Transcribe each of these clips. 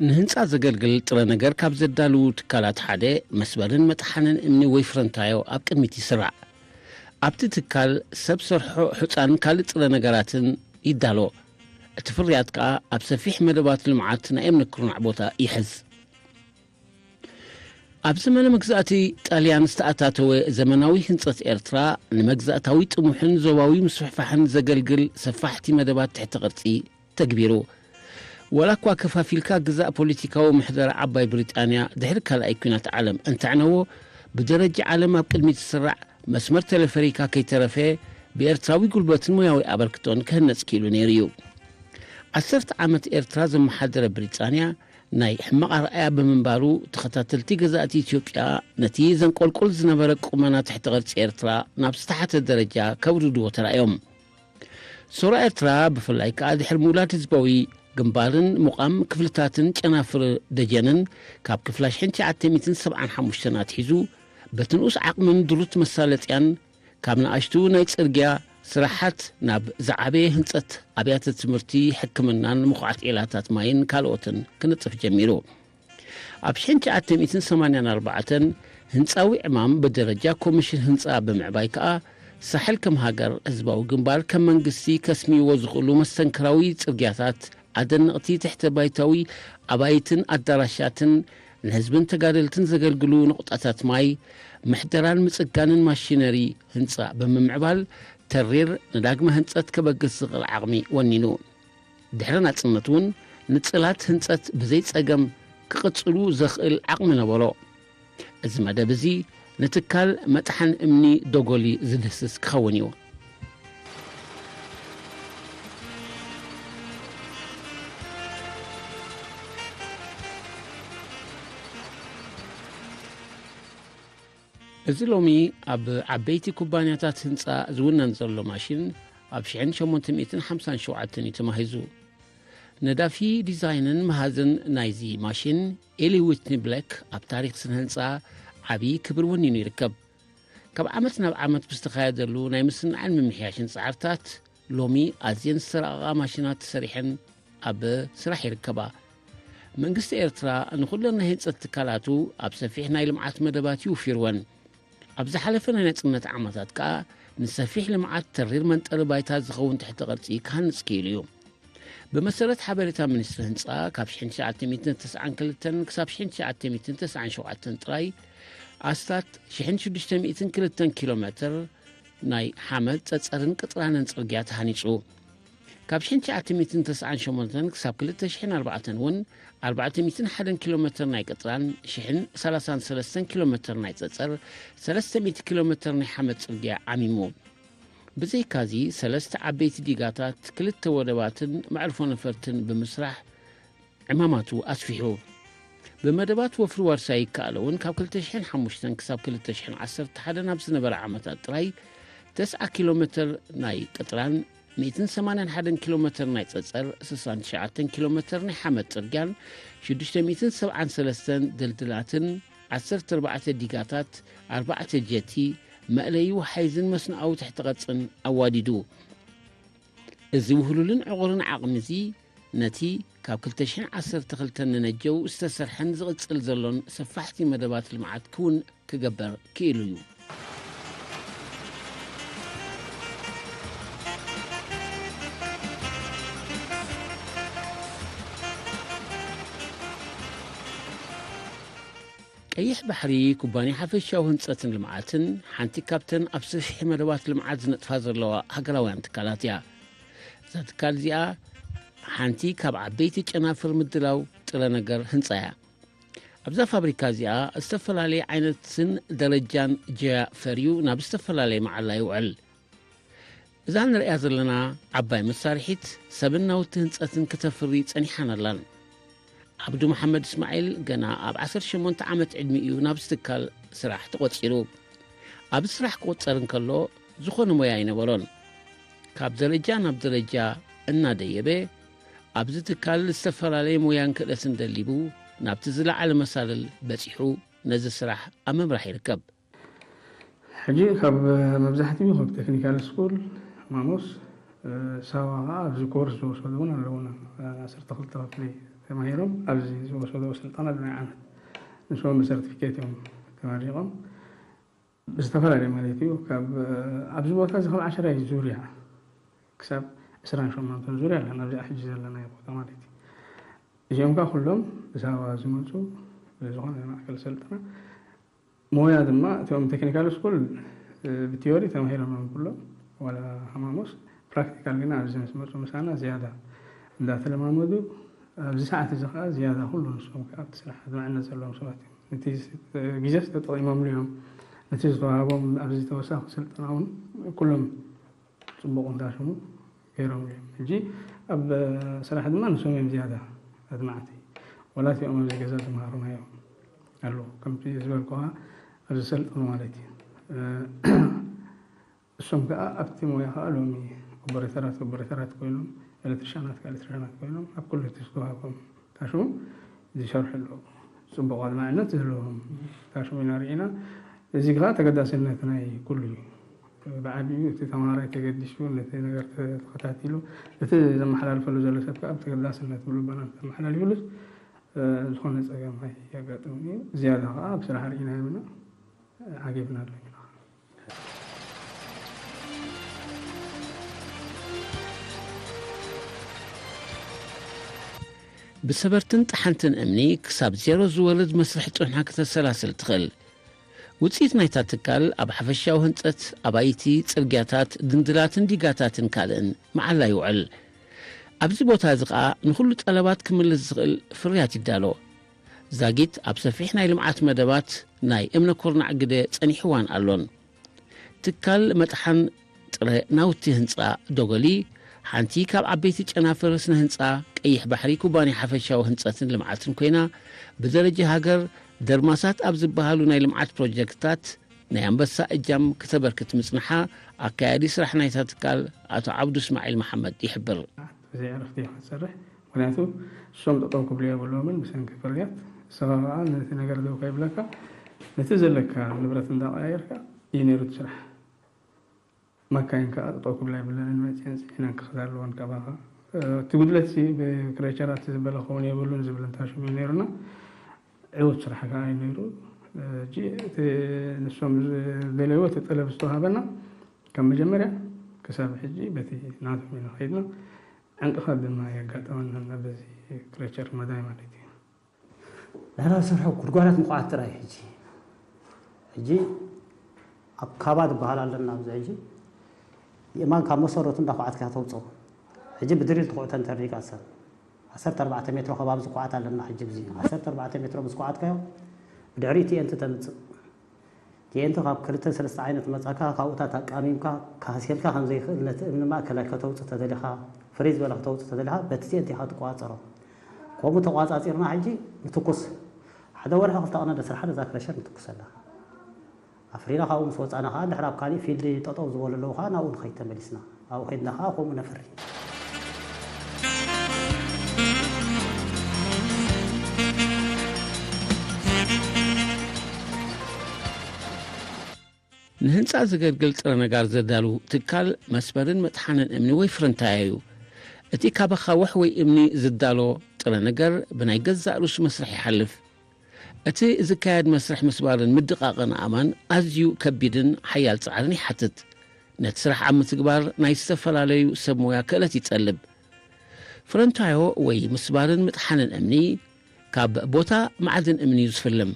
ንህንጻ ዘገልግል ጥረ ነገር ካብ ዘዳልዉ ትካላት ሓደ መስበርን መጥሓንን እምኒ ወይ ፍረንታዮ ኣብ ቅድሚት ይስራዕ። ኣብቲ ትካል ሰብ ሰርሖ ሑጻን ካልእ ጥረ ነገራትን ይዳሎ። እቲ ፍርያት ከኣ ኣብ ሰፊሕ መደባት ልምዓት ናይ እምኒ ኩርናዕ ቦታ ይሕዝ። ኣብ ዘመነ መግዛእቲ ጣልያን ዝተኣታተወ ዘመናዊ ህንጸት ኤርትራ ንመግዛእታዊ ጥሙሕን ዞባዊ ምስፍሕፋሕን ዘገልግል ሰፋሕቲ መደባት ትሕተ ቅርጺ ተግቢሩ። ወላ እኳ ከፋፊልካ ግዛእ ፖለቲካዊ ምሕደራ ዓባይ ብሪጣንያ ድሕሪ ካልኣይ ኲናት ዓለም እንተዕነዎ፣ ብደረጃ ዓለም ኣብ ቅድሚት ዝስራዕ መስመር ቴሌፈሪካ ከይተረፈ ብኤርትራዊ ጉልበትን ሞያዊ ኣበርክቶን ክህነጽ ክኢሉ ነይሩ እዩ። ዓሰርተ ዓመት ኤርትራ ዘመሓደረ ብሪጣንያ ናይ ሕማቕ ኣርኣያ ብምንባሩ፣ ተኸታተልቲ ገዛእቲ ኢትዮጵያ ነቲ ዘንቆልቁል ዝነበረ ቁመና ትሕቲ ቅርጺ ኤርትራ ናብ ዝተሓተ ደረጃ ከውርድዎ ተራእዮም። ሶራ ኤርትራ፣ ብፍላይ ከኣ ድሕሪ ምውላድ ህዝባዊ ግንባርን ምቋም ክፍልታትን ጨናፍር ደጀንን፣ ካብ ክፍላ ሽሕን ትሽዓተ ሚእትን ሰብዓን ሓሙሽተን ኣትሒዙ፣ በቲ ንኡስ ዓቕምን ድሩት መሳለጥያን፣ ካብ ንኣሽቱ ናይ ጽርግያ ስራሓት ናብ ዝዓበየ ህንጸት ኣብያተ ትምህርቲ፣ ሕክምናን ምኹዓት ዒላታት ማይን ካልኦትን ክነጥፍ ጀሚሩ። ኣብ ሽሕን ትሽዓተ ሚእትን ሰማንያን ኣርባዕተን ህንጻዊ ዕማም ብደረጃ ኮሚሽን ህንጻ ብምዕባይ ከኣ፣ ሳሕል ከም ሃገር፣ ህዝባዊ ግንባር ከም መንግስቲ ከስምይዎ ዝኽእሉ መስተንክራዊ ጽርግያታት፣ ኣደነቕቲ ትሕተ ባይታዊ ኣባይትን ኣዳራሻትን፣ ንህዝብን ተጋደልትን ዘገልግሉ ነቑጣታት ማይ፣ ምሕደራን ምጽጋንን ማሽነሪ ህንጻ ብምምዕባል፣ ተሪር ንዳግመ ህንጸት ከበግስ ዝኽእል ዓቕሚ ወኒኑ። ድሕሪ ናጽነት እውን ንጽላት ህንጸት ብዘይ ጸገም ክቕጽሉ ዘኽእል ዓቕሚ ነበሮ። እዚ መደብ እዚ ንትካል መጥሓን እምኒ ዶጎሊ ዝድህስስ ክኸውን እዩ። እዚ ሎሚ ኣብ ዓበይቲ ኩባንያታት ህንጻ ዝውነን ዘሎ ማሽን፣ ኣብ ሽሕን ሸሞንተ ሚእትን ሓምሳን ሸውዓተን እዩ ተማሂዙ። ነዳፊ ዲዛይንን መሃዝን ናይዚ ማሽን፣ ኤሊ ዊትኒ ብላክ፣ ኣብ ታሪኽ ስነ ህንጻ ዓቢ ክብሪ ወኒኑ ይርከብ። ካብ ዓመት ናብ ዓመት ብዝተኻየደሉ ናይ ምስናዕን ምምሕያሽን ጻዕርታት፣ ሎሚ ኣዝየን ዝተራቐቓ ማሽናት ተሰሪሐን ኣብ ስራሕ ይርከባ። መንግስቲ ኤርትራ ንኹለን ናይ ህንጸት ትካላቱ ኣብ ሰፊሕ ናይ ልምዓት መደባት ይውፊርወን። ኣብ ዝሓለፈ ናይ ናጽነት ዓመታት ከኣ ንሰፊሕ ልምዓት ተሪር መንጠሪ ባይታ ዝኸውን ትሕተ ቅርጺ ክሃንጽ ክኢሉ እዩ። ብመሰረት ሓበሬታ ሚኒስትሪ ህንጻ፣ ካብ ሽሕን ትሽዓተ ሚእትን ተስዓን ክልተን ክሳብ ሽሕን ትሽዓተ ሚእትን ተስዓን ሸውዓተን ጥራይ ኣስታት ሽሕን ሽዱሽተ ሚእትን ክልተን ኪሎ ሜትር ናይ ሓመድ ጸጸርን ቅጥራንን ጽርግያ ተሃኒጹ። ካብ ሽሕን ትሽዓተ ሚእትን ተስዓን ሸሞንተን ክሳብ ክልተ ሽሕን ኣርባዕተን እውን ኣርባዕተ ሚእትን ሓደን ኪሎ ሜትር ናይ ቅጥራን ሽሕን ሰላሳን ሰለስተን ኪሎ ሜትር ናይ ጸጸር፣ ሰለስተ ሚእቲ ኪሎ ሜትር ናይ ሓመድ ጽርግያ ዓሚሙ። ብዘይካዚ፣ ሰለስተ ዓበይቲ ዲጋታት፣ ክልተ ወደባትን መዕርፎ ነፈርትን ብምስራሕ ዕማማቱ ኣስፊሑ። ብመደባት ወፍሪ ዋርሳይ ይከኣል እውን ካብ ክልተ ሽሕን ሓሙሽተን ክሳብ ክልተ ሽሕን ዓሰርተ ሓደ ናብ ዝነበረ ዓመታት ጥራይ፣ ተስዓ ኪሎ ሜትር ናይ ቅጥራን ሚእትን ሰማንያን ሓደን ኪሎ ሜትር ናይ ጸጸር፣ ስሳን ትሽዓተን ኪሎ ሜትር ናይ ሓመድ ጽርግያን፣ ሽዱሽተ ሚእትን ሰብዓን ሰለስተን ድልድላትን፣ ዓሰርተ ኣርባዕተ ዲጋታት፣ ኣርባዕተ ጀቲ፣ መእለዪ ወሓይዝን መስኖኣዊ ትሕተ ቅርጽን ኣዋዲዱ። እዚ ውህሉልን ዕቑርን ዓቕሚ እዚ፣ ነቲ ካብ ክልተ ሽሕን ዓሰርተ ክልተን ንነጀው ዝተሰርሐን ዝቕጽል ዘሎን ሰፋሕቲ መደባት ልምዓት ክውን ክገብር ክኢሉ እዩ። ቀይሕ ባሕሪ ኩባንያ ሓፈሻዊ ህንጸትን ልምዓትን ሓንቲ ካብተን ኣብ ሰፊሕ መደባት ልምዓት ዝነጥፋ ዘለዋ ሃገራውያን ትካላት እያ። እዛ ትካል እዚኣ ሓንቲ ካብ ዓበይቲ ጨናፍር ምድላው ጥረ ነገር ህንጻ እያ። ኣብዛ ፋብሪካ እዚኣ ዝተፈላለየ ዓይነትን ደረጃን ጀያ ፈርዩ ናብ ዝተፈላለየ መዓላ ይውዕል። እዛ ንርእያ ዘለና ዓባይ መሳርሒት ሰብን ናውቲ ህንጸትን ከተፍሪ ጸኒሓን ኣላን። ዓብዱ መሓመድ እስማዒል ገና ኣብ ዓሰርተ ሸሞንተ ዓመት ዕድሚኡ ናብዚ ትካል ስራሕ ተቖጺሩ። ኣብዚ ስራሕ ክቑጸር እንከሎ ዝኾነ ሞያ ኣይነበሮን። ካብ ደረጃ ናብ ደረጃ እናደየበ ኣብዚ ትካል ዝተፈላለየ ሞያን ክእለትን ደሊቡ ናብቲ ዝለዓለ መሳልል በጺሑ ነዚ ስራሕ ኣብ ምምራሕ ይርከብ። ሕጂ ካብ መብዛሕትኡ ካብ ቴክኒካል ስኩል ማሞስ ሳዋ ከዓ ኣብዚ ኮርስ ዝወሰዱ እውን ኣለውና። ዓሰርተ ክልተ ክፍሊ ተማሂሮም ኣብዚ ዝወሰድዎ ስልጠና ብናይ ዓመት ንሶም ብሰርቲፊኬት እዮም ተመሪቆም። ብዝተፈላለየ ማለት እዩ። ካብ ኣብዚ ቦታ እዚ ካብ ዓሸራይ ዙርያ ክሳብ ዕስራን ሸሞንተን ዙርያ ኣለና ኣብዚኣ ሕጂ ዘለናዮ ቦታ ማለት እዩ። እዚኦም ከዓ ኩሎም ብሳዋ ዝመፁ ዝኾነ ማእከል ስልጠና ሞያ ድማ እቶም ቴክኒካል ስኩል ብቲዮሪ ተማሂሮም እዮም ኩሎም ዋላ ሃማሞስ ፕራክቲካል ግና ኣብዚ ምስ መፁ ምሳና ዝያዳ እንዳተለማመዱ ኣብዚ ሰዓት እዚ ከዓ ዝያዳ ኩሉ ንሶም ከዓ ኣብቲ ስራሕ ኣድማዕነት ዘለዎም ሰባት እዮም። ነቲ ግዜ ተጠቂሞምሉ እዮም። ነቲ ዝተዋሃቦም ኣብዚ ተወሳኺ ስልጠና እውን ኩሎም ፅቡቕ እንዳሽሙ ገይሮም እዮም። ሕጂ ኣብ ስራሕ ድማ ንሶም እዮም ዝያዳ ኣድማዕቲ። ዋላ እቲኦም ኣብዚ ገዛ ዝመሃሩና እዮም ኣለዉ ከምቲ ዝበልኩኻ ኣብዚ ሰልጠኑ ማለት እዩ። እሶም ከዓ ኣብቲ ሞያ ከዓ ሎሚ ኦፐሬተራት ኦፐሬተራት ኮይኖም ኤሌክትሪሻናት ከዓ ኤሌክትሪሻናት ኮይኖም ኣብ ኩሉ እቲ ዝተዋሃቦም ታሽሙ ዝሰርሑ ኣለዉ። ፅቡቕ ኣድማዕነት ዘለዎም ታሽሙ ኢና ርኢና። እዚ ከዓ ተገዳስነት ናይ ኩሉ እዩ። ብዓቢኡ እቲ ተማሃራይ ተገዲሱ ነቲ ነገር ተኸታቲሉ እቲ ዘመሓላልፈሉ ዘሎ ሰብ ከዓ ብተገዳስነት ብልቦና ተመሓላሊፉሉስ ዝኾነ ፀገም ኣየጋጥምን እዩ። ዝያዳ ከዓ ኣብ ስራሕ ርኢናዮም ኢና ዓጊብና ኣሎ ኢና። ብሰበርትን ጠሓንትን እምኒ ክሳብ ዜሮ ዝወርድ መስርሕ ጥርንሓ ክተሰላስል ትኽእል። ውፅኢት ናይታ ትካል ኣብ ሓፈሻዊ ህንፀት ኣባይቲ፣ ፅርግያታት፣ ድንድላትን ዲጋታትን ካልእን መዓላ ይውዕል። ኣብዚ ቦታ እዚ ኸኣ ንኹሉ ጠለባት ክምልስ ዝኽእል ፍርያት ይዳሎ። ዛጊት ኣብ ሰፊሕ ናይ ልምዓት መደባት ናይ እምነ ኮርናዕ ግደ ጸኒሕዋን ኣሎን። ትካል መጥሓን ጥረ ናውቲ ህንጻ ዶጎሊ ሓንቲ ካብ ዓበይቲ ጨናፍር ስነ ህንጻ ቀይሕ ባሕሪ ኩባንያ ሓፈሻዊ ህንጸትን ልምዓትን ኮይና ብደረጃ ሃገር ደርማሳት ኣብ ዝበሃሉ ናይ ልምዓት ፕሮጀክትታት ናይ ኣንበሳ እጃም ክተበርክት ምጽንሓ ኣካያዲ ስራሕ ናይታ ትካል ኣቶ ዓብዱ እስማዒል መሓመድ ይሕብር። ብዘይ ዕረፍቲ ኢኻ ትሰርሕ። ምኽንያቱ እሶም ጠጠው ክብሉ የብሎምን ብሰንኪ ፍርያት። ንስኻ ከዓ ነቲ ነገር ደው ከይብለካ ነቲ ዘለካ ንብረት እንዳቀያየርካ እዩ ነይሩ እቲ ስራሕ። ማካይን ከዓ ጠጠው ክብላ የብለንን መፅየን ፅዒነን ክኸዳ ኣለወን ካባኻ። እቲ ጉድለት ብክሬቸራት ዝበለ ክኸውን የብሉን ዝብል እንታሽሙ እዩ ነይሩና። ዕውት ስራሕ ከዓ እዩ ነይሩ። ሕጂ እቲ ንሶም ዝደለይዎ እቲ ጠለብ ዝተዋሃበና ካብ መጀመርያ ክሳብ ሕጂ በቲ ናቶም ኢና ከይድና። ዕንቅፋት ድማ የጋጠመና በዚ ክሬቸር መዳይ ማለት እዩ። ንሕና ዝሰርሖ ጉድጓዳት ምኹዓት ጥራይ ሕጂ ሕጂ ኣብ ካባ ዝበሃል ኣለና ኣብዚ ሕጂ የማን ካብ መሰረቱ እንዳኳዓትካ ተውፅኦ ሕጂ ብድሪል ትኹዕተን ተሪቃ ሰብ ዓሰርተ ኣርባዕተ ሜትሮ ከባቢ ዝኳዓት ኣለና ሕጂ ብዚ ዓሰርተ ኣርባዕተ ሜትሮ ምስ ኳዓትካዮ ብድሕሪ ቲኤንቲ ተምፅእ ቲኤንቲ ካብ ክልተ ሰለስተ ዓይነት መፃካ ካብኡታት ኣቃሚምካ ካሴልካ ከምዘይክእል ነቲ እምኒ ማእከላይ ከተውፅእ ተደሊኻ ፍሪዝ በለ ከተውፅእ ተደሊኻ በቲ ቲኤንቲ ኢኻ ትቋፀሮ ከምኡ ተቋፃፂርና ሕጂ ንትኩስ ሓደ ወርሒ ክልተ ቀነ ደስርሓ ነዛ ክረሸር ንትኩሰላ ኣፍሪና ካብኡ ምስ ወፃና ከዓ ድሕሪ ኣብ ካሊእ ፊልድ ጠጠው ዝበሉ ኣለዉ ከዓ ናብኡ ንኸይድ ተመሊስና ኣብኡ ከይድና ከዓ ከምኡ ነፍሪ ንህንፃ ዘገልግል ጥረ ነጋር ዘዳሉ ትካል መስመርን መጥሓንን እምኒ ወይ ፍርንታያ እዩ። እቲ ካብ ኣኻውሕ ወይ እምኒ ዝዳሎ ጥረ ነገር ብናይ ገዛእ ርእሱ መስርሕ ይሓልፍ። እቲ ዝካየድ መስርሕ ምስባርን ምድቓቕን ኣእማን ኣዝዩ ከቢድን ሓያል ጻዕርን ይሓትት። ነቲ ስራሕ ኣብ ምትግባር ናይ ዝተፈላለዩ ሰብ ሞያ ክእለት ይጸልብ። ፍረንታዮ ወይ ምስባርን ምጥሓንን እምኒ ካብ ቦታ ማዕድን እምኒ እዩ ዝፍልም።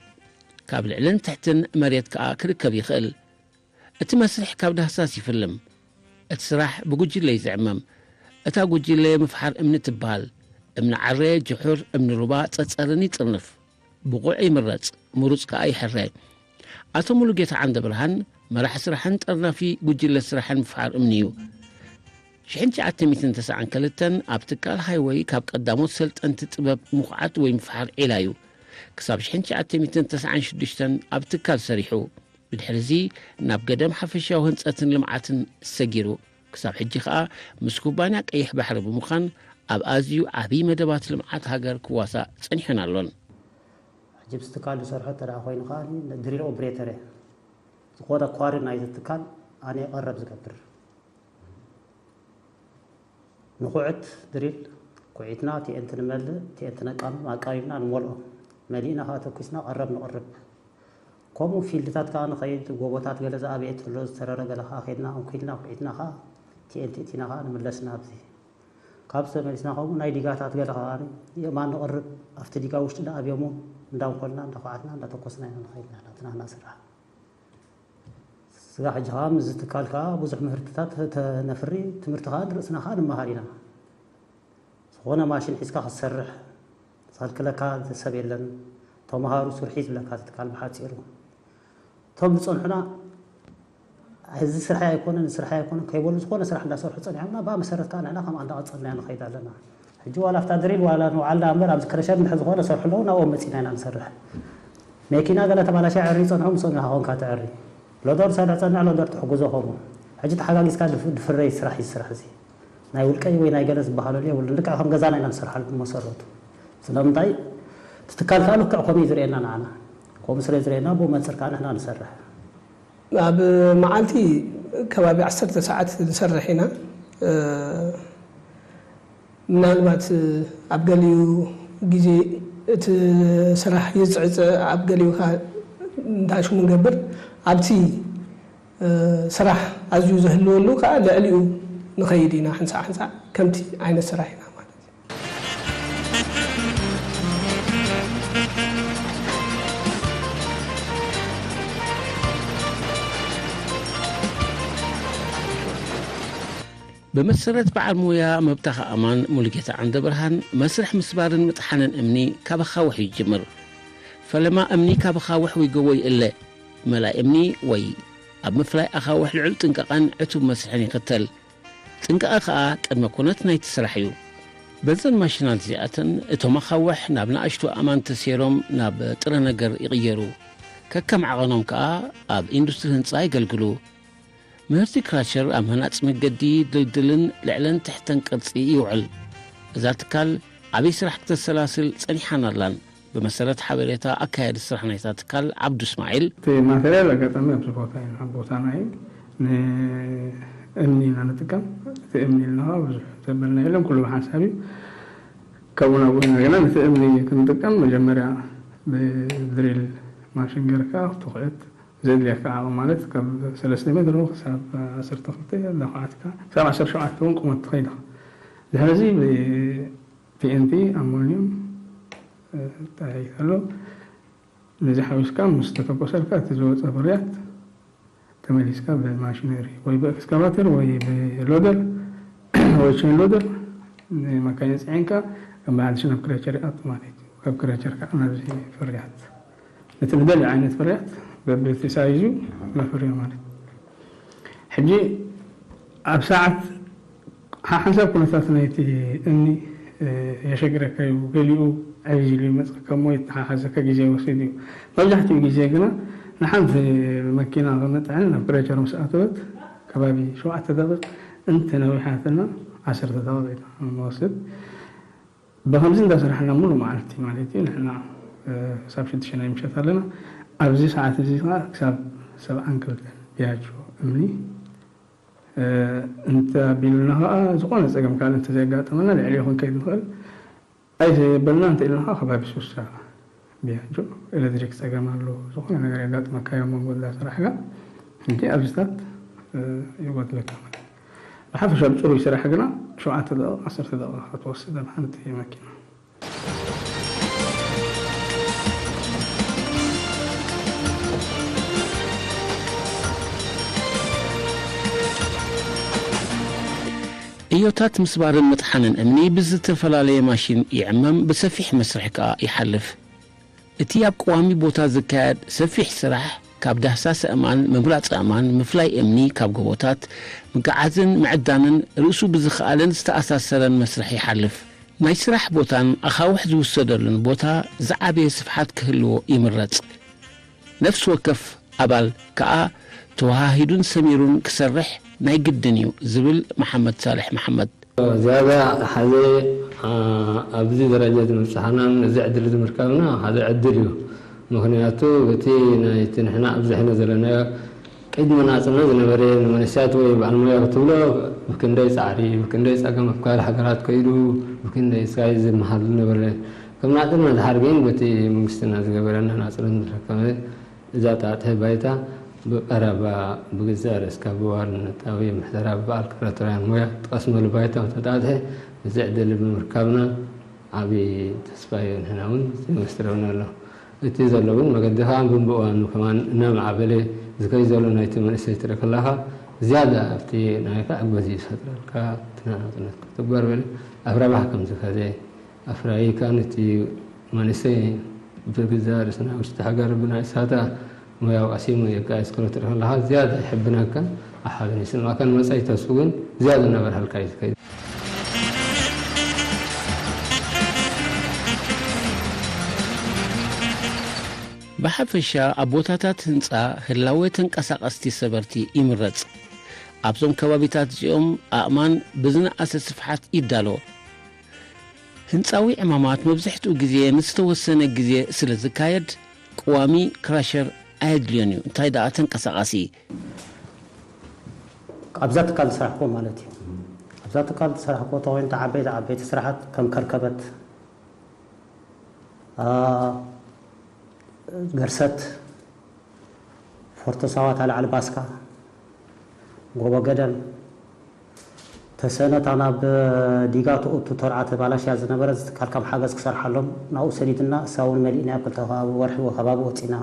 ካብ ልዕልን ትሕትን መሬት ከኣ ክርከብ ይኽእል። እቲ መስርሕ ካብ ዳህሳስ ይፍልም። እቲ ስራሕ ብጉጅለ እዩ ዝዕመም። እታ ጉጅለ ምፍሓር እምኒ ትበሃል። እምኒ ዓረ፣ ጅሑር፣ እምኒ ሩባ፣ ጸጸርን ይጥርንፍ። ብቑዕ ይምረጽ፣ ምሩጽ ከኣ ይሕረ። ኣቶ ሙሉጌታ ዓንደብርሃን መራሕ ስራሕን ጠርናፊ ጉጅለ ስራሕን ምፍሓር እምኒ እዩ። ሽሕን ትሽዓተ ሚእትን ተስዓን ክልተን ኣብ ትካል ሃይወይ ካብ ቀዳሞት ሰልጠንቲ ጥበብ ምኹዓት ወይ ምፍሓር ዒላ እዩ። ክሳብ ሽሕን ትሽዓተ ሚእትን ተስዓን ሽዱሽተን ኣብ ትካል ሰሪሑ። ብድሕርዚ ናብ ገደም ሓፈሻዊ ህንጸትን ልምዓትን ሰጊሩ። ክሳብ ሕጂ ከኣ ምስ ኩባንያ ቀይሕ ባሕሪ ብምዃን ኣብ ኣዝዩ ዓብዪ መደባት ልምዓት ሃገር ክዋሳእ ጸኒሑን ኣሎን። ሕጂ ምስ ትካል ዝሰርሖ እንተ ደኣ ኮይኑ ከኣ ድሪል ኦፕሬተር እየ። ዝኾነ ኳሪ ናይዚ ትካል ኣነ እየ ቀረብ ዝገብር። ንኹዕት ድሪል ኩዒትና ቲኤንቲ ንመልእ፣ ቲኤንቲ ነቃምም ኣቃሚምና ንመልኦ። መሊእና ከዓ ተኩስና ቀረብ ንቕርብ። ከምኡ ፊልድታት ከዓ ንኸይድ፣ ጎቦታት ገለ ዝኣበየ ትህሎ ዝተረረ ገለ ከዓ ከይድና እንኩልና ኩዒትና ከዓ ቲኤንቲ እቲና ከዓ ንምለስ ናብዚ። ካብ ተመሊስና ከምኡ ናይ ዲጋታት ገለ ከዓ የማን ንቕርብ፣ ኣብቲ ዲጋ ውሽጢ ዳኣብዮሞ እንዳንኮልና እንዳኳዓትና እንዳተኮስና ኢና ንኸይድ ናትና ናትና ስራሕ። ስጋ ሕጂ ከዓ ምስዚ ትካል ከዓ ብዙሕ ምህርትታት ተነፍሪ፣ ትምህርቲ ከዓ ንርእስና ከዓ ንመሃር ኢና። ዝኾነ ማሽን ሒዝካ ክትሰርሕ ዝኸልክለካ ሰብ የለን። ተምሃሩ ስርሑ ዝብለካ እቲ ትካል ብሓፂሩ። እቶም ዝፀንሑና እዚ ስርሐይ ኣይኮነን፣ እዚ ስርሐይ ኣይኮነን ከይበሉ ዝኾነ ስራሕ እንዳሰርሑ ፀኒሖምና፣ ብኣ መሰረት ከዓ ንሕና ከምኣ እንዳቐፀልና ንኸይድ ኣለና። ሕጂ ዋላ ኣብታ ድሪል ዋላ ንውዓልና እምበር ኣብዚ ክረሸር እንድሕር ዝኾነ ሰርሑ ኣለዉ ናብኦም መፂና ኢና ንሰርሕ። መኪና ገለ ተባላሽያ ዕሪ ይፀንሑ ምስኦም ኢኻ ኮንካ ትዕሪ። ሎደር ሰልዕ ፀንዕ ሎደር ትሕግዞ ከምኡ። ሕጂ ተሓጋጊዝካ ድፍ- ድፍረይ ስራሕ እዩ ስራሕ እዚ። ናይ ውልቀይ ወይ ናይ ገለ ዝበሃለሉ የብሉን። ልክዕ ከም ገዛና ኢና ንሰርሓሉ ብመሰረቱ። ስለምንታይ እቲ ትካል ከዓ ልክዕ ከምኡ እዩ ዝርእየና ንዓና። ከምኡ ስለ ዝርእየና ብኡ መንፅር ከዓ ንሕና ንሰርሕ። ኣብ መዓልቲ ከባቢ ዓሰርተ ሰዓት ንሰርሕ ኢና። ምናልባት ኣብ ገሊኡ ግዜ እቲ ስራሕ ይጽዕጽዕ፣ ኣብ ገሊኡ ከኣ እንታሽሙ ንገብር። ኣብቲ ስራሕ ኣዝዩ ዘህልወሉ ከኣ ልዕሊኡ ንኸይድ ኢና፣ ሓንሳእ ሓንሳእ ከምቲ ዓይነት ስራሕ ኢና ማለት እዩ። ብመሰረት በዓል ሞያ መብተኻ ኣማን ሙሉጌታ ዓንደብርሃን፣ መስርሕ ምስባርን ምጥሓንን እምኒ ካብ ኣኻውሕ ይጅምር። ፈለማ እምኒ ካብ ኣኻውሕ ወይ ጎቦ ይእለ። መላይ እምኒ ወይ ኣብ ምፍላይ ኣኻውሕ ልዑል ጥንቃቐን ዕቱብ መስርሕን ይኽተል። ጥንቃቐ ከኣ ቅድመ ኩነት ናይቲ ስራሕ እዩ። በዘን ማሽናት እዚኣተን እቶም ኣኻውሕ ናብ ንኣሽቱ ኣእማን ተሰይሮም ናብ ጥረ ነገር ይቕየሩ። ከከም ዓቐኖም ከኣ ኣብ ኢንዱስትሪ ህንጻ የገልግሉ። ምህርቲ ክራሸር ኣብ ምህናጽ መገዲ፣ ድልድልን ልዕለን ትሕተን ቅርጺ ይውዕል። እዛ ትካል ዓብዪ ስራሕ ክተሰላስል ጸኒሓን ኣላን። ብመሰረት ሓበሬታ ኣካያዲ ስራሕ ናይታ ትካል ዓብዱ እስማዒል፣ እቲ ማተርያል ኣጋጣሚ ኣብዚ ቦታ እዩ፣ ኣብ ቦታና እዩ። ንእምኒ ኢና ንጥቀም። እቲ እምኒ ኢልና ከዓ ብዙሕ ዘበልና የለን፣ ኩሉ ብሓንሳብ እዩ። ካብኡ ናብኡ ኢና ግና ነቲ እምኒ ክንጥቀም መጀመርያ ብድሪል ማሽን ጌርካ ትኹዕት ዘድልየካ ዓቕሚ ማለት ካብ ሰለስተ ሜትሮ ክሳብ ዓሰርተ ክልተ እንዳኳዓትካ ክሳብ ዓሰርተ ሸውዓተ እውን ቁመት ትኸይድ ኢኻ። ድሕሪ እዚ ብቲኤንቲ ኣሞኒየም ጣሒት ኣሎ። ነዚ ሓዊስካ ምስ ተተኮሰልካ እቲ ዝወፀ ፍርያት ተመሊስካ ብማሽነሪ ወይ ብኤክስካቫተር ወይ ብሎደር ወይ ቼን ሎደር ንመካይን ፅዒንካ ከም በዓል ሽነብ ክረቸር ይኣቱ ማለት እዩ። ካብ ክረቸር ከዓ ናብዚ ፍርያት ነቲ ንደሊ ዓይነት ፍርያት በብቲ ሳይዙ ነፍርዮ ማለት እዩ። ሕጂ ኣብ ሰዓት ሓ- ሓንሳብ ኩነታት ናይቲ እምኒ የሸግረካ እዩ። ገሊኡ ዕብይ ኢሉ ይመፅእ ከሞ ይተሓሓዘካ ግዜ ይወስድ እዩ። መብዛሕትኡ ግዜ ግና ንሓንቲ መኪና ክነጥዕን ናብ ክረቸር ምስ ኣተወት ከባቢ ሸውዓተ ደቂቕ እንተ ነዊሓትና ዓሰርተ ደቂቕ ኢና ንወስድ። ብኸምዚ እንዳሰራሕና ሙሉ መዓልቲ ማለት እዩ ንሕና ክሳብ ሽዱሽተ ናይ ምሸት ኣለና። ኣብዚ ሰዓት እዚ ከዓ ክሳብ ሰብዓን ክልተን ቢያጆ እምኒ እንተ ቢሉና ከዓ ዝኾነ ፀገም ካልእ እንተዘየጋጠመና ልዕሊኡ ክንከይድ ንኽእል። ኣይዘየበልና እንተ ኢልና ከዓ ከባቢ ሱሳ ቢያጆ ኤሌክትሪክ ፀገም ኣሎ፣ ዝኾነ ነገር የጋጥመካ እዮም መንጎ እንዳ ስራሕካ። ሕጂ ኣብዚታት ይጎድለካ ማለት እዩ። ብሓፈሻ ኣብ ፅሩይ ስራሕ ግና ሸውዓተ ደቂቕ ዓሰርተ ደቂቕ ክትወስድ ኣብ ሓንቲ መኪና። እዮታት ምስባርን ምጥሓንን እምኒ ብዝተፈላለየ ማሽን ይዕመም፣ ብሰፊሕ መስርሕ ከኣ ይሓልፍ። እቲ ኣብ ቀዋሚ ቦታ ዝካየድ ሰፊሕ ስራሕ፣ ካብ ዳህሳስ ኣእማን፣ ምምራጽ ኣእማን፣ ምፍላይ እምኒ ካብ ጎቦታት፣ ምግዓዝን ምዕዳንን ርእሱ ብዝኸኣለን ዝተኣሳሰረን መስርሕ ይሓልፍ። ናይ ስራሕ ቦታን ኣኻውሕ ዝውሰደሉን ቦታ ዝዓበየ ስፍሓት ክህልዎ ይምረጽ። ነፍሲ ወከፍ ኣባል ከኣ ተወሃሂዱን ሰሚሩን ክሰርሕ ናይ ግድን እዩ ዝብል መሓመድ ሳልሕ መሓመድ። ዝያዳ ሓደ፣ አ፣ ኣብዚ ደረጃ እዚ ምብጻሕናን እዚ ዕድል እዚ ምርካብና ሓደ ዕድል እዩ። ምኽንያቱ እቲ ናይቲ ንሕና ኣብዚሕና ዘለናዮ ቅድሚ ናጽነት ዝነበረ ንመንእሰያት ወይ በዓል ሞያ ክትብሎ ብክንደይ ጻዕሪ፣ ብክንደይ ጸገም ኣብ ካልእ ሃገራት ከይዱ፣ ብክንደይ ስቃይ ዝመሃር ዝነበረ። ከም ናጽነት ድሓር ግን በቲ መንግስትና ዝገበረና ናጽነት ዝረከበ እዛ ጣጥሒ ባይታ ብቐረባ ብገዛእ ርእስካ ብዋርነታዊ ምሕደራ ብበዓል ክብረትውያን ሞያ ትቐስመሉ ባይታ ተጣጥሒ እዚ ዕድል ብምርካብና ዓቢ ተስፋ እዩ ንሕና እውን ዘመስክረና ኣሎ። እቲ ዘሎ እውን መገዲ ከኣ ብብእዋኑ ከማን እናማዕበለ ዝከይ ዘሎ ናይቲ መንእሰይ ትርኢ ከለኻ ዝያዳ ኣብቲ ናይካ ዕግበት እዩ ዝፈጥረልካ። እቲ ናጽነት ክትግበር በለ ኣብ ረብሓ ከም ዝኸደ ኣፍራይካ ነቲ መንእሰይ ብገዛእ ርእስና ውሽጢ ሃገር ብናይ ሳታ ሞያው ቀሲሙ የጋየጽ ክትርኢ ከለኻ ዝያዳ ይሕብነካ፣ ኣሓብን ይስምዓካን መጻኢ ተስፉ ግን ዝያዳ እናበርሃልካ እዩ ዝከይድ። ብሓፈሻ ኣብ ቦታታት ህንጻ ህላወ ተንቀሳቐስቲ ሰበርቲ ይምረጽ። ኣብዞም ከባቢታት እዚኦም ኣእማን ብዝነኣሰ ስፍሓት ይዳሎ። ህንጻዊ ዕማማት መብዛሕትኡ ግዜ ንዝተወሰነ ግዜ ስለ ዝካየድ፣ ቀዋሚ ክራሸር ኣየድልዮን እዩ፣ እንታይ ደኣ ተንቀሳቓሲ። ኣብዛ ትካል ዝሰራሕኩዎ ማለት እዩ። ኣብዛ ትካል ዝሰራሕኩዎ ተኾይኑ፣ ዓበይቲ ዓበይቲ ስራሓት ከም ከርከበት፣ ገርሰት፣ ፎርቶ ሳዋ፣ ታላዕሊ ባስካ፣ ጎቦ ገደም፣ ተሰነታ ናብ ዲጋ ትእቱ ተርዓ ተባላሽያ ዝነበረ ዝትካል ከም ሓገዝ ክሰርሓሎም ናብኡ ሰዲድና፣ እሳ እውን መሊእናያ። ኣብ ክልተ ከባቢ ወርሒ ከባቢ ወፂና።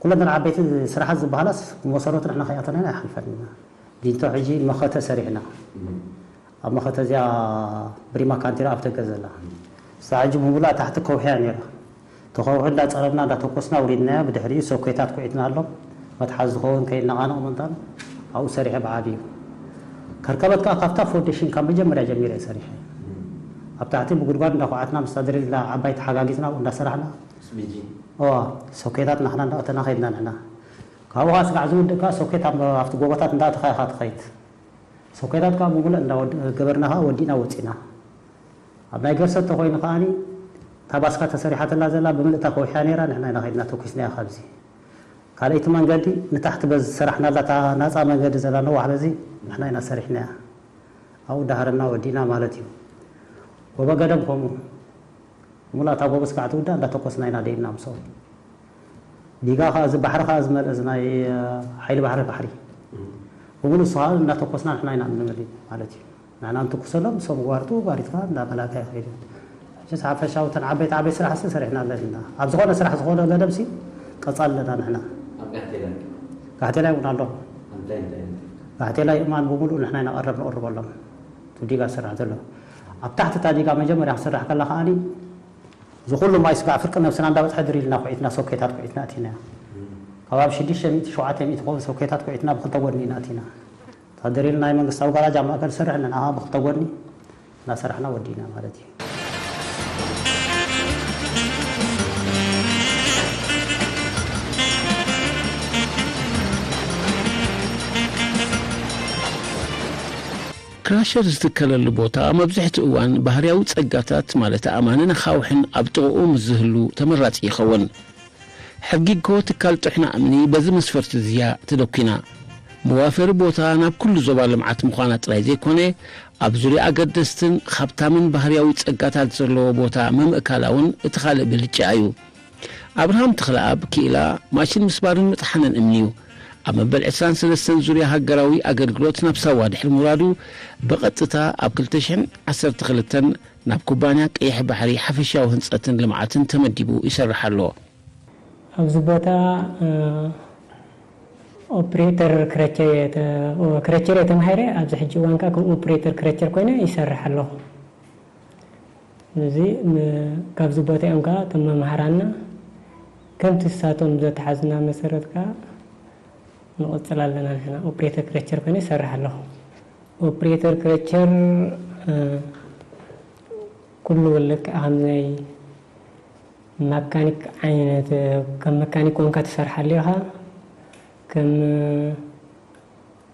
ኩለን ዓበይቲ ስራሓት ዝበሃላስ ብመሰረቱ ንሕና ከይኣተናና ኣይሓልፈን ኢና። ዲንቶ ሕጂ መኸተ ሰሪሕና። ኣብ መኸተ እዚኣ ብሪማ ካንቲራ ኣብ ደገ ዘላ እሳ ሕጂ ብምሉኣ ታሕቲ ከውሒ እያ ነይራ። ተኸውሒ እንዳፀረብና እንዳተኮስና ውሪድናያ። ብድሕሪኡ ሶኬታት ኩዒትናሎም። መትሓዚ ዝኸውን ከይነቓነቕ ምንታን ኣብኡ ሰሪሐ ብዓብዩ። ከርከበት ከዓ ካብታ ፎንዴሽን ካብ መጀመርያ ጀሚረ እየ ሰሪሐ። ኣብ ታሕቲ ብጉድጓድ እንዳኹዓትና ምስታ ድሪል ዓባይ ተሓጋጊዝና ኣብኡ እንዳሰራሕና። እዋ ሶኬታት ናሕና እንዳእተና ከይድና ንሕና። ካብኡ ከዓ ስጋዕ ዝውድእ ከዓ ሶኬት ኣብ- ኣብቲ ጎቦታት እንዳእተኻ ኢኻ ትኸይድ። ሶኬታት ከዓ ብምሉእ እንዳገበርና ከዓ ወዲእና ወፂና። ኣብ ናይ ገርሰት ተኮይኑ ከዓኒ እታ ባስካ ተሰሪሓትላ ዘላ ብምልእታ ከውሕያ ነይራ። ንሕና ኢና ከይድና ተኩስናያ። ካብዚ ካልኣይቲ መንገዲ ንታሕቲ በዚ ዝሰራሕናላ እታ ናፃ መንገዲ ዘላ ነዋሕ በዚ ንሕና ኢና ሰሪሕናያ። ኣብኡ ዳሃረና ወዲእና ማለት እዩ። ጎቦ ገደም ከምኡ ሙላ እታ ጎቦ ስጋዕ ትውዳእ እንዳተኮስና ኢና ደይብና ምስኦም። ዲጋ ከዓ እዚ ባሕሪ ከዓ ዝመልአ እዚ ናይ ሓይሊ ባሕሪ ባሕሪ ብምሉእ እሱ ከዓ እንዳተኮስና ንሕና ኢና እንመልእ ማለት እዩ። ንሕና እንትኩሰሎም ንሶም ጓርቱ ጓሪትካ እንዳመላእካ ይኸይድ። ሕጂ ሓፈሻዊ እተን ዓበይቲ ዓበይቲ ስራሕ ሲ ሰሪሕና ኣለና። ኣብ ዝኾነ ስራሕ ዝኾነ ገደም ሲ ቀፃሊ ኣለና ንሕና። ኣብ ጋሕቴላይ ጋሕቴላይ እውን ኣሎ። ኣብ እንታይ እንታይ እንታይ? ጋሕቴላይ እማን ብምሉእ ንሕና ኢና ቀረብ ንቕርበሎም። እቲ ዲጋ ዝስራሕ ዘሎ ኣብ ታሕቲ እታ ዲጋ መጀመርያ ክስራሕ ከላ ከዓኒ እዚ ኩሉ ማይ ስጋዕ ፍርቂ ነብስና እንዳበፅሐ ድሪልና ኩዒትና ሶኬታት ኩዒትና ኣቲና። ከባቢ ሽዱሽተ ሚእቲ ሸውዓተ ሚእቲ ክኸውን ሶኬታት ኩዒትና ብክልተ ጎድኒ ኢና ኣቲና። እታ ድሪል ናይ መንግስታዊ ጋራጅ ኣብ ማእከል ዝሰርሕ ነንኣ ብክልተ ጎድኒ እናሰራሕና ወዲእና ማለት እዩ። ክራሸር ዝትከለሉ ቦታ መብዝሕትኡ እዋን ባህርያዊ ጸጋታት ማለት ኣእማንን ኣኻውሕን ኣብ ጥቕኡ ምስ ዝህሉ ተመራጺ ይኸውን። ሕጊ እኮ ትካል ጥሕና እምኒ በዚ መስፈርቲ እዚያ ተደኲና። መዋፈሪ ቦታ ናብ ኩሉ ዞባ ልምዓት ምዃና ጥራይ ዘይኮነ፣ ኣብ ዙርያ ኣገደስትን ሃብታምን ባህርያዊ ጸጋታት ዘለዎ ቦታ ምምእካላ እውን እቲ ካልእ ብልጫ እዩ። ኣብርሃም ተኽለኣብ ክኢላ ማሽን ምስባርን ምጥሓንን እምኒ እዩ። ኣብ መበል ዕስራን ሰለስተን ዙርያ ሃገራዊ ኣገልግሎት ናብ ሳዋ ድሕሪ ምውራዱ፣ ብቐጥታ ኣብ ክልተ ሽሕን ዓሰርተ ክልተን ናብ ኩባንያ ቀይሕ ባሕሪ ሓፈሻዊ ህንጸትን ልምዓትን ተመዲቡ ይሰርሕ ኣሎ። ኣብዚ ቦታ ኦፕሬተር ክረቸር እየ ተማሂረ። ኣብዚ ሕጂ እዋን ከዓ ከም ኦፕሬተር ክረቸር ኮይነ ይሰርሕ ኣለኹ። እዚ ካብዚ ቦታ እዮም ከዓ እቶም መምሃራና ከምቲ እሳቶም ዘተሓዙና መሰረት ከዓ ንቕፅል ኣለና። ንሕና ኦፕሬተር ክረቸር ኮይነ ይሰርሕ ኣለኹ። ኦፕሬተር ክረቸር ኩሉ ልክዕ ከም ናይ መካኒክ ዓይነት ከም መካኒክ ኮንካ ትሰርሓሉ ኢኻ። ከም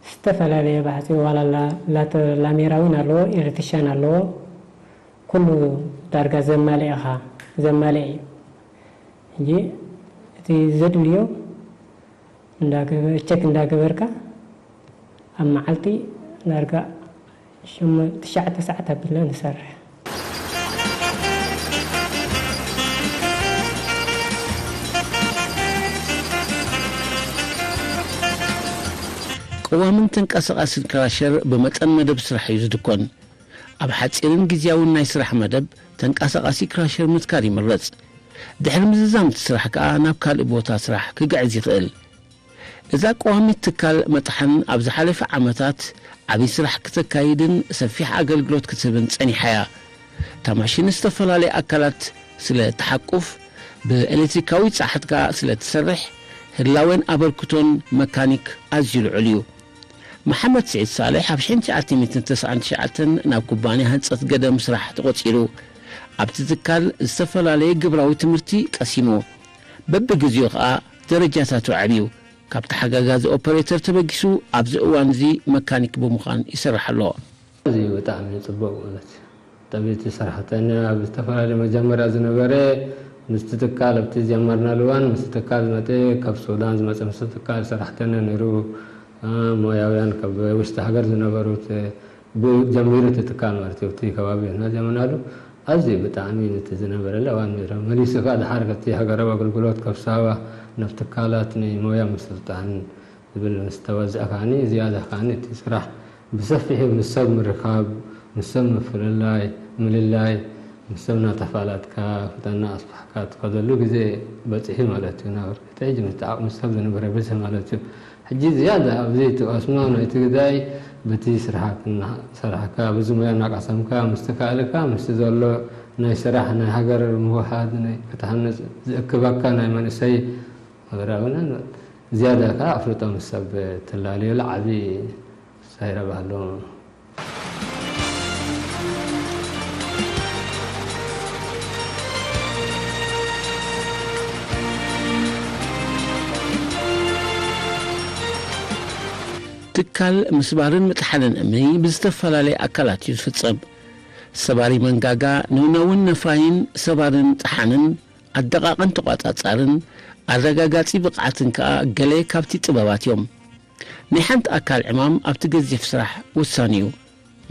ዝተፈላለየ ባሕፂ ዋላ ላሜራ እውን ኣለዎ፣ ኤሌክትሪሻን ኣለዎ። ኩሉ ዳርጋ ዘማልአ ኢኻ፣ ዘማልአ እዩ። ሕጂ እቲ ዘድልዮ እንዳገበ ቸክ እንዳገበርካ ኣብ መዓልቲ ዳርጋ ሸሞ- ትሽዓተ ሰዓት ኣቢልና ንሰርሕ። ቀዋምን ተንቀሳቓስን ክራሸር ብመጠን መደብ ስራሕ እዩ ዝድኮን። ኣብ ሓጺርን ግዝያውን ናይ ስራሕ መደብ ተንቀሳቓሲ ክራሸር ምትካል ይምረጽ። ድሕሪ ምዝዛም እቲ ስራሕ ከኣ ናብ ካልእ ቦታ ስራሕ ክግዕዝ ይኽእል። እዛ ቀዋሚት ትካል መጥሓን ኣብ ዝሓለፈ ዓመታት ዓብዪ ስራሕ ክተካይድን ሰፊሕ ኣገልግሎት ክትህብን ጸኒሓ እያ። እታ ማሽን ዝተፈላለየ ኣካላት ስለ ትሓቁፍ፣ ብኤሌክትሪካዊ ጻሕት ከኣ ስለ ትሰርሕ፣ ህላዌን ኣበርክቶን መካኒክ ኣዝዩ ልዑል እዩ። መሓመድ ስዒድ ሳልሕ ኣብ ሽሕን ትሽዓተ ሚእትን ተስዓን ትሽዓተን ናብ ኩባንያ ህንጸት ገደም ስራሕ ተቖጺሩ። ኣብቲ ትካል ዝተፈላለየ ግብራዊ ትምህርቲ ቀሲሙ። በብግዜኡ ከኣ ደረጃታቱ ኣዕብዩ። ካብ ተሓጋጋዚ ኦፐሬተር ተበጊሱ ኣብዚ እዋን እዚ መካኒክ ብምዃን ይሰርሕ ኣሎ። እዚ ብጣዕሚ እዩ ጽቡቕ ማለት እዩ። ጠቢቲ ሰራሕተኛ ኣብ ዝተፈላለየ መጀመርያ ዝነበረ ምስቲ ትካል ኣብቲ ዝጀመርናሉ እዋን ምስቲ ትካል ዝመፀ ካብ ሱዳን ዝመፀ ምስቲ ትካል ሰራሕተኛ ነይሩ። ሞያውያን ካብ ውሽጢ ሃገር ዝነበሩት ብኡ ጀሚሩ እቲ ትካል ማለት እዩ። ኣብቲ ከባቢ እና ጀመርናሉ ኣዝዩ ብጣዕሚ ነቲ ዝነበረ ለዋን ነይሩ። መሊሱ ከዓ ድሓር ከቲ ሃገራዊ ኣገልግሎት ካብ ሳዋ ናብ ትካላት ናይ ሞያ ምስልጣን ዝብል ምስ ተወዝአ ከዓኒ ዝያዳ ከዓኒ እቲ ስራሕ ብሰፊሑ ምስ ሰብ ምርኻብ፣ ምስ ሰብ ምፍልላይ፣ ምልላይ፣ ምስ ሰብ እናተፋላጥካ ፍጠና ኣስፋሕካ ትኸደሉ ግዜ በፂሑ ማለት እዩ። ናብ ርግቲ ሕጂ ምስቲ ዓቕሚ ሰብ ዝነበረ ብዝሒ ማለት እዩ። ሕጂ ዝያዳ ኣብዚ እቲ ቀስማ ናይቲ ግዳይ በቲ ስራሕካ እናሰራሕካ፣ በዚ ሞያ እናቀሰምካ፣ ምስቲ ከኣልካ፣ ምስቲ ዘሎ ናይ ስራሕ ናይ ሃገር ምውሃድ ናይ ክትሃንፅ ዝእክበካ ናይ መንእሰይ ማህበራዊ ዝያዳ ከዓ ኣፍልጦ ምስ ሰብ ትላለየሉ ዓብዪ ሳይረብ ኣሎ። ትካል ምስባርን ምጥሓንን እምኒ ብዝተፈላለየ ኣካላት እዩ ዝፍጸም። ሰባሪ መንጋጋ፣ ነውነውን ነፋይን፣ ሰባርን ጠሓንን፣ ኣደቓቕን ተቋጻጻርን፣ ኣረጋጋጺ ብቕዓትን ከኣ ገለ ካብቲ ጥበባት እዮም። ናይ ሓንቲ ኣካል ዕማም ኣብቲ ገዚፍ ስራሕ ወሳኒ እዩ።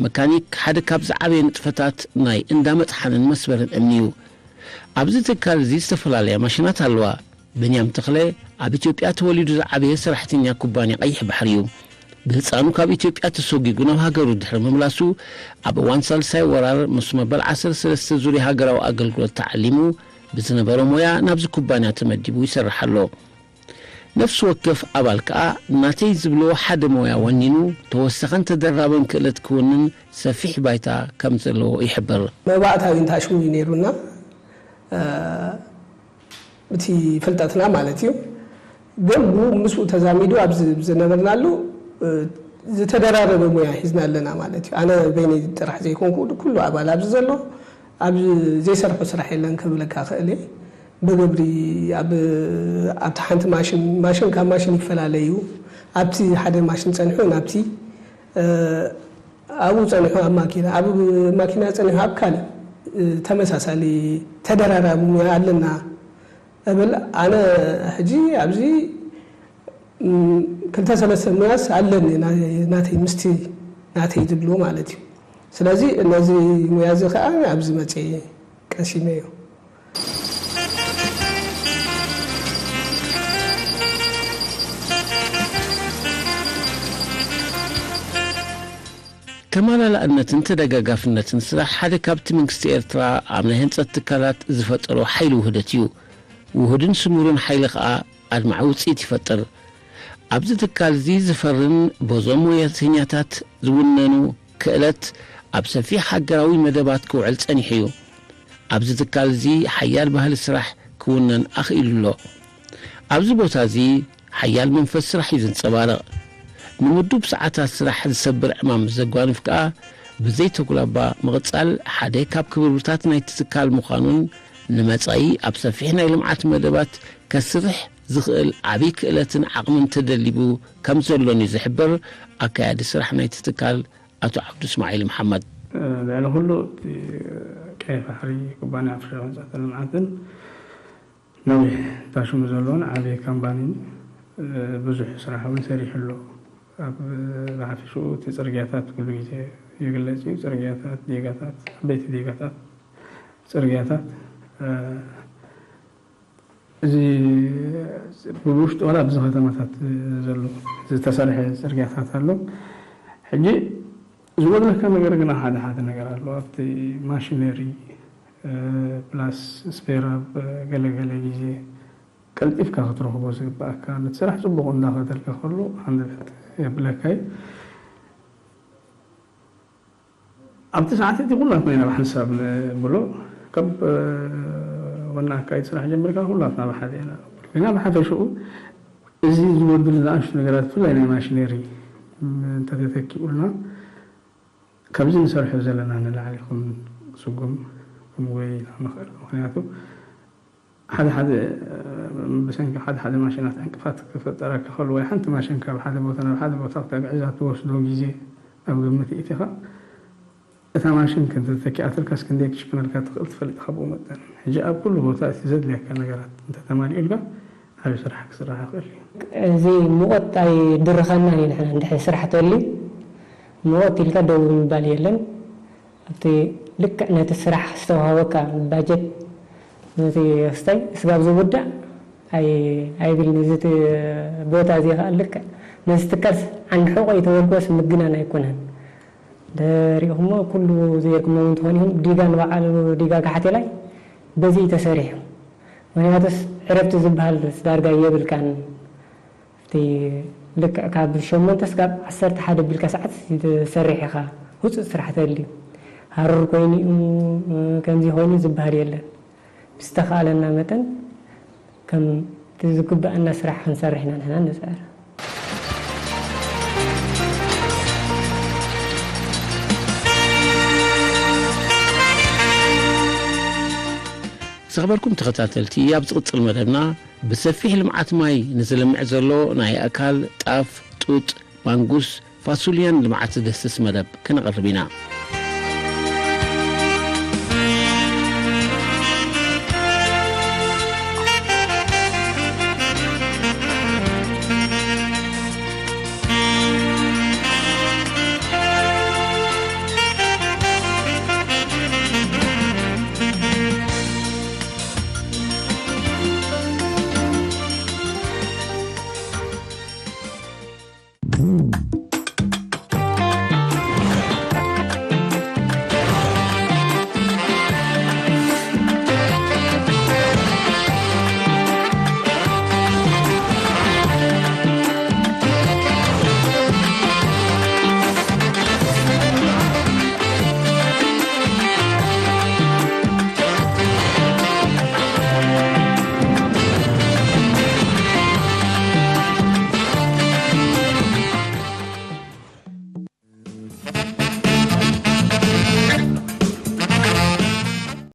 መካኒክ ሓደ ካብ ዝዓበየ ንጥፈታት ናይ እንዳ መጥሓንን መስበርን እምኒ እዩ። ኣብዚ ትካል እዚ ዝተፈላለያ ማሽናት ኣለዋ። ብንያም ተኽለ ኣብ ኢትዮጵያ ተወሊዱ ዝዓበየ ሰራሕተኛ ኩባንያ ቀይሕ ባሕሪ እዩ። ብህፃኑ ካብ ኢትዮጵያ ተሰጒጉ ናብ ሃገሩ ድሕሪ ምምላሱ ኣብ እዋን ሳልሳይ ወራር ምስ መበል ዓሰርተ ሰለስተ ዙርያ ሃገራዊ ኣገልግሎት ተዓሊሙ ብዝነበሮ ሞያ ናብዚ ኩባንያ ተመዲቡ ይሰርሕ ኣሎ። ነፍሲ ወከፍ ኣባል ከኣ ናተይ ዝብሎ ሓደ ሞያ ወኒኑ ተወሳኸን ተደራበን ክእለት ክውንን ሰፊሕ ባይታ ከም ዘለዎ ይሕብር። መባእታዊ እንታሽሙ እዩ ነይሩና እቲ ፍልጠትና ማለት እዩ። ግን ብኡ ምስኡ ተዛሚዱ ኣብዚ ዝነበርናሉ ዝተደራረበ ሞያ ሒዝና ኣለና ማለት እዩ። ኣነ በይነይ ጥራሕ ዘይኮንኩ ኩሉ ኣባል ኣብዚ ዘሎ ኣብ ዘይሰርሖ ስራሕ የለን ክብለካ ክእል እየ። ብግብሪ ኣብ ኣብቲ ሓንቲ ማሽን ማሽን ካብ ማሽን ይፈላለ እዩ። ኣብቲ ሓደ ማሽን ጸኒሑ ናብቲ ኣብኡ ጸኒሑ ኣብ ማኪና ኣብ ማኪና ጸኒሑ ኣብ ካልእ ተመሳሳሊ ተደራራቢ ሙያ ኣለና እብል። ኣነ ሕጂ ኣብዚ ክልተ ሰለስተ ሙያስ ኣለኒ ናተይ ምስቲ ናተይ ዝብሎ ማለት እዩ። ስለዚ ነዚ ሙያ እዚ ከዓ ኣብዚ መፅየ ቀሲመዮ። ተመላላእነትን ተደጋጋፍነትን ስራሕ ሓደ ካብቲ መንግስቲ ኤርትራ ኣብ ናይ ህንፀት ትካላት ዝፈጠሮ ሓይሊ ውህደት እዩ። ውሁድን ስሙርን ሓይሊ ከኣ ኣድማዒ ውፅኢት ይፈጥር። ኣብዚ ትካል እዚ ዝፈርን በዞም ሞያተኛታት ዝውነኑ ክእለት ኣብ ሰፊሕ ሃገራዊ መደባት ክውዕል ጸኒሑ እዩ። ኣብዚ ትካል እዚ ሓያል ባህሊ ስራሕ ክውነን ኣኽኢሉ ኣሎ። ኣብዚ ቦታ እዚ ሓያል መንፈስ ስራሕ እዩ ዘንጸባርቕ። ንምዱብ ሰዓታት ስራሕ ዝሰብር ዕማም ዘጓንፍ ከኣ ብዘይ ተጉላባ ምቕጻል ሓደ ካብ ክብርታት ናይቲ ትካል ምዃኑን ንመጻኢ ኣብ ሰፊሕ ናይ ልምዓት መደባት ከስርሕ ዝኽእል ዓብዪ ክእለትን ዓቕምን ተደሊቡ ከም ዘሎን እዩ ዝሕብር ኣካያዲ ስራሕ ናይቲ ትካል ኣቶ ዓብዱ እስማዒል መሓመድ። ልዕሊ ኩሉ እቲ ቀይሕ ባሕሪ ኩባንያ ኣፍሪካ ህንፀትን ልምዓትን ነዊሕ ታሽሙ ዘለዎን ዓብዪ ካምፓኒን ብዙሕ ስራሕ እውን ሰሪሑ ኣሎ። ኣብ ብሓፈሽኡ እቲ ፅርግያታት ኩሉ ግዜ ይግለጽ እዩ። ፅርግያታት፣ ዲጋታት፣ ዓበይቲ ዲጋታት፣ ፅርግያታት፣ እዚ ብውሽጡ ዋላ ኣብዚ ከተማታት ዘሎ ዝተሰርሐ ፅርግያታት ኣሎ። ሕጂ ዝጎድለካ ነገር ግና ሓደ ሓደ ነገር ኣሎ። ኣብቲ ማሽነሪ ፕላስ ስፔር ኣብ ገለገለ ግዜ ቀልጢፍካ ክትረኽቦ ዝግባኣካ፣ ነቲ ስራሕ ጽቡቕ እንዳኸደልካ ከሎ ሃንደበት የብለካ እዩ። ኣብቲ ሰዓት እቲ ኩላትና ኢና ብሓንሳብ ንብሎ። ካብ ወና ኣካይድ ስራሕ ጀምርካ ኩላትና ብሓደ ኢና። ግና ብሓፈሽኡ እዚ ዝጎድል ንኣሽቱ ነገራት፣ ብፍላይ ናይ ማሽነሪ እንተተተኪኡልና፣ ካብዚ ንሰርሖ ዘለና ንላዕሊ ከም ስጉም ክንጎይ ኢና ንኽእል። ምኽንያቱ ሓደ ሓደ፣ ብሰንኪ ሓደ ሓደ ማሽናት ዕንቅፋት ክፈጠረካ ከሎ፣ ወይ ሓንቲ ማሽን ካብ ሓደ ቦታ ናብ ሓደ ቦታ ክተግዕዛ ትወስዶ ግዜ ኣብ ግምት ይእቲኻ። እታ ማሽን ከም ተተኪኣትልካስ ክንደይ ክሽፍነልካ ትኽእል ትፈልጥ። ካብኡ መጠን ሕጂ ኣብ ኩሉ ቦታ እቲ ዘድልየካ ነገራት እንተተማሊኡልካ ዓቢ ስራሕ ክስራሕ ይኽእል እዩ። እዚ ሙቐት ኣይድርኸናን እዩ። ንሕና እንድሕር ስራሕ ተልዩ ሙቐት ኢልካ ደው ምባል የለን። ኣብቲ ልክዕ ነቲ ስራሕ ዝተዋሃበካ ባጀት ነቲ ክስታይ ስጋብ ዝውዳእ ኣይ-፣ ኣይብልን። እዚ እቲ ቦታ እዚ ኸኣ ልክዕ ነዚ ትካልስ ዓንዲ ሕቖ ይተበልክዎስ ምግናን ኣይኮነን። ደሪኹሞ ኩሉ ዘይርኩሞ እውን ትኾን ኢኹም። ዲጋ ንባዕሉ ዲጋ ካሕቴላይ በዚ እዩ ተሰሪሑ። ምኽንያቱስ ዕረፍቲ ዝበሃል ዳርጋ የብልካን። እቲ ልክዕ ካብ ሸሞንተ ስጋብ ዓሰርተ ሓደ ቢልካ ሰዓት ትሰርሕ ኢኻ። ውጹእ ስራሕ ተልዩ ሃሩር ኮይኑ እዩ፣ ከምዚ ኮይኑ ዝበሃል የለን። ብዝተኻእለና መጠን ከም እቲ ዝግባኣና ስራሕ ክንሰርሕ ኢና ንሕና ንጽዕር። ዝኸበርኩም ተኸታተልቲ፣ ኣብ ዝቕጽል መደብና ብሰፊሕ ልምዓት ማይ ንዝለምዕ ዘሎ ናይ ኣእካል፣ ጣፍ፣ ጡጥ፣ ማንጉስ፣ ፋሱልያን ልምዓት ዝድህስስ መደብ ክነቕርብ ኢና።